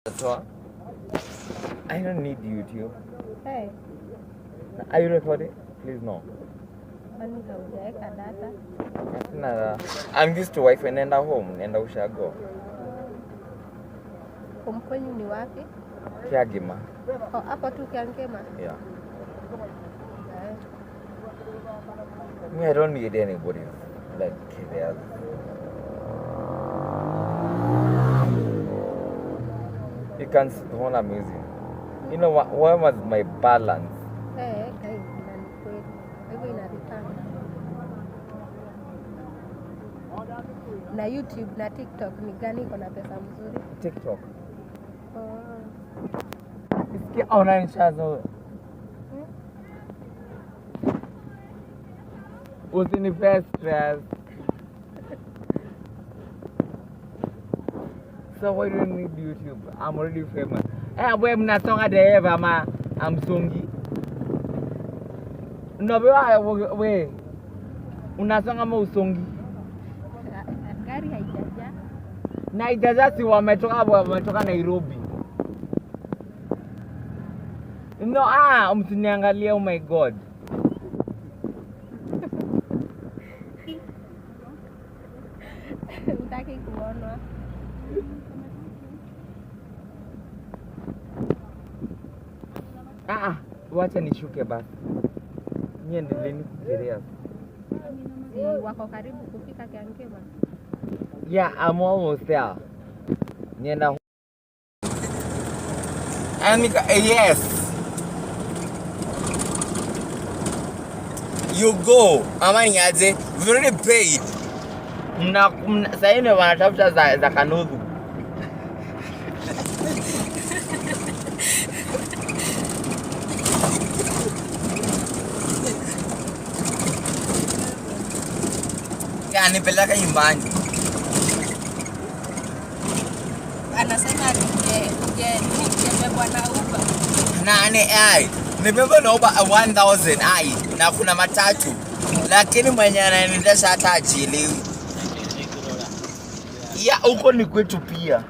Toa. I don't need YouTube. Hey, Are you recording? Please no. kwani haujaweka data? Sina. I'm used to wifi. Nenda home, nenda ushago. Home kwenyu ni wapi? Kiagima. Oh, hapo tu Kiangema. Yeah. Eh, Me, I don't need anybody's like theirs. You can see the one I'm using. You know what? Where was my balance? eh, kai na ni kweli. Kwa hivyo inaripanga. Na YouTube na TikTok ni gani iko na pesa mzuri? TikTok. Oh. Isikia online shazo. Usinipe stress. So why do you need YouTube? I'm already famous. Eh, we mnasonga dereva ama amsongi? No, we we unasonga ama usongi? Gari haijajaa. Na ijaza si wametoka Nairobi. No, ah, msiniangalie, oh my God. Hutaki kuonwa. Ah, ah, wacha nishuke basi. Nyie endeleeni kufikiria. Si wako karibu kufika Kiangema. Yeah, I'm almost there. Nienda. And yes. You go. Ama niaje? We've already paid. Mna sasa hivi wanatafuta za kanudhu. Ya, nipeleka nyumbani. Anasema ningebebwa na Uber. Nani ai nibeba na Uber 1000 ai na kuna matatu, lakini mwenye ananiendesha hata hajielewi. Ya huko ni kwetu pia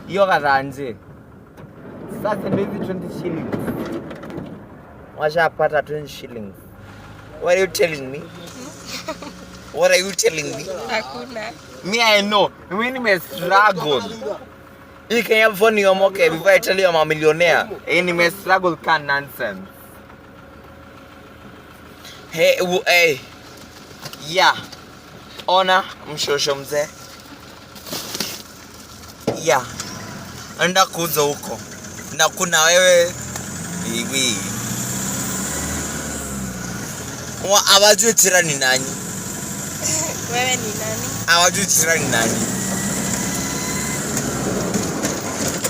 hiyo kadhanje. Sasa ndio hizi 20 shillings washapata 20 shillings. What are you telling me? What are you telling me? Hakuna. Me, I know. Mimi nime struggle. Hii Kenya before niomoke, before I tell you I'm a millionaire. Eh, nime struggle can nonsense. Hey, hey. Yeah. Ona mshosho mzee. Yeah. Enda kuuza huko. Na kuna wewe hivi. Wa hawajui Chira ni nani? Wewe ni nani? Hawajui Chira ni nani?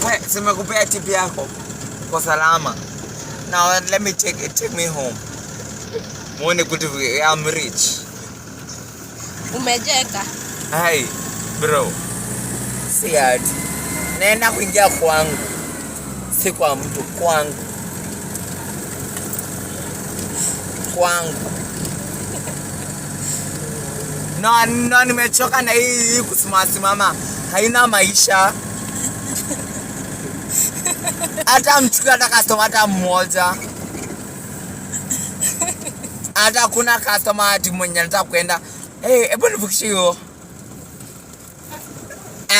We, simekupea tip yako kwa salama. Now let me take it, take me home. Muone kuti I'm rich. Umejeka. Hey, bro. Si ati. Naenda kuingia kwangu. Si kwa mtu, kwangu. Kwangu. No, no, nimechoka na hii kusimama simama. Haina maisha. Hata mchukue hata customer hata mmoja. Hata kuna customer ati mwenye anataka kwenda. Hey, hebu nifikishie hiyo.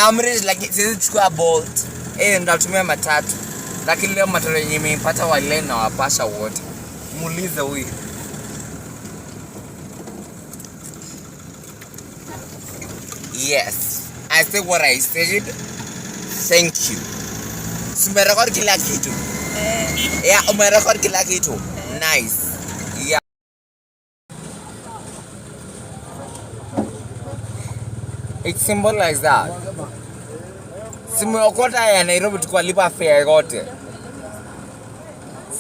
I'm rich, lakini siwezi chukua Bolt. Nitatumia matatu. Lakini leo matatu yenye nimeipata wale na wapasha wote. Muulize huyu. Yes, I said what I said. Thank you. Umerecord kila kitu. Eh. Yeah, umerecord kila kitu. Nice. Yeah. It's simple like that. Simeokota ya Nairobi tukalipa fare yote.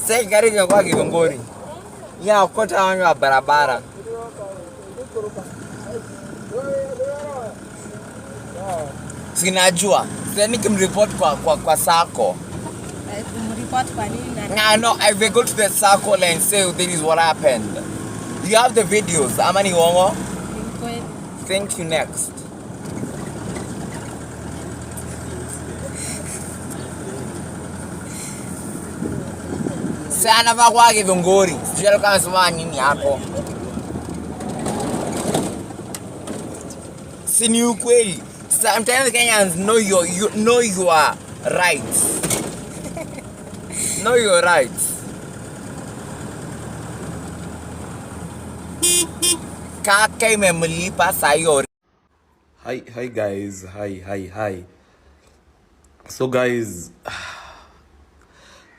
Sasa gari ingekuwa Githunguri. Ya okota wangu wa barabara. Sinajua. Sasa nikimreport kwa sacco. Umreport kwa nini na Nah, no, if they go to the sacco and say this is what happened. You have the videos. Ama ni uongo? Ni kweli. Thank you, next. Si anafaa kuwa Githunguri. Sijui alikuwa anasoma nini hapo. Si ni ukweli. Sometimes Kenyans know your, you know your rights. Know your rights. Kaka imemlipa saa hiyo. Hi, hi guys. Hi, hi, hi. So guys,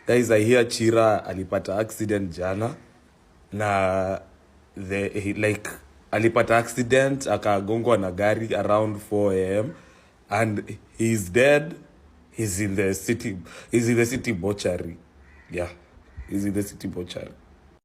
guys, I hear Chira alipata accident jana na like alipata accident, akagongwa na gari around 4 a.m. and he's dead. He's in the city mortuary. Yeah, he's in the city mortuary.